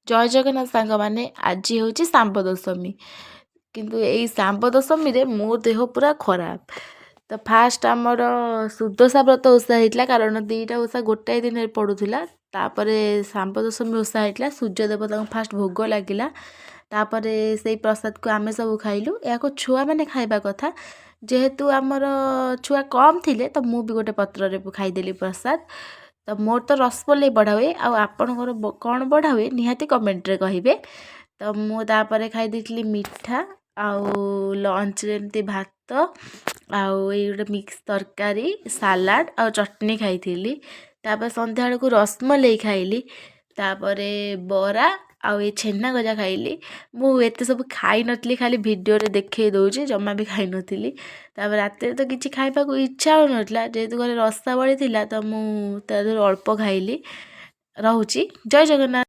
ଜୟ ଜଗନ୍ନାଥ ସାଙ୍ଗମାନେ, ଆଜି ହେଉଛି ଶାମ୍ବ ଦଶମୀ। କିନ୍ତୁ ଏଇ ଶାମ୍ବ ଦଶମୀରେ ମୋ ଦେହ ପୁରା ଖରାପ। ତ ଫାଷ୍ଟ ଆମର ସୁଦଶା ବ୍ରତ ଓଷା ହେଇଥିଲା, କାରଣ ଦୁଇଟା ଓଷା ଗୋଟାଏ ଦିନରେ ପଡ଼ୁଥିଲା। ତାପରେ ଶାମ୍ବ ଦଶମୀ ଓଷା ହେଇଥିଲା। ସୂର୍ଯ୍ୟ ଦେବତାଙ୍କୁ ଫାଷ୍ଟ ଭୋଗ ଲାଗିଲା, ତାପରେ ସେଇ ପ୍ରସାଦକୁ ଆମେ ସବୁ ଖାଇଲୁ। ଏହାକୁ ଛୁଆମାନେ ଖାଇବା କଥା। ଯେହେତୁ ଆମର ଛୁଆ କମ୍ ଥିଲେ, ତ ମୁଁ ବି ଗୋଟେ ପତ୍ରରେ ଖାଇଦେଲି ପ୍ରସାଦ। ତ ମୋର ତ ରସମଲେଇ ବଢ଼ା ହୁଏ, ଆଉ ଆପଣଙ୍କର କ'ଣ ବଢ଼ା ହୁଏ ନିହାତି କମେଣ୍ଟରେ କହିବେ। ତ ମୁଁ ତାପରେ ଖାଇ ଦେଇଥିଲି ମିଠା, ଆଉ ଲଞ୍ଚରେ ଏମିତି ଭାତ ଆଉ ଏଇ ଗୋଟେ ମିକ୍ସ ତରକାରୀ, ସାଲାଡ଼ ଆଉ ଚଟଣି ଖାଇଥିଲି। ତାପରେ ସନ୍ଧ୍ୟାବେଳକୁ ରସମଲେଇ ଖାଇଲି, ତାପରେ ବରା ଆଉ ଏଇ ଛେନା ଗଜା ଖାଇଲି। ମୁଁ ଏତେ ସବୁ ଖାଇନଥିଲି, ଖାଲି ଭିଡ଼ିଓରେ ଦେଖେଇ ଦେଉଛି, ଜମା ବି ଖାଇନଥିଲି। ତାପରେ ରାତିରେ ତ କିଛି ଖାଇବାକୁ ଇଚ୍ଛା ହେଉନଥିଲା। ଯେହେତୁ ଘରେ ରସାବଳି ଥିଲା, ତ ମୁଁ ତା ଦେହରୁ ଅଳ୍ପ ଖାଇଲି। ରହୁଛି, ଜୟ ଜଗନ୍ନାଥ।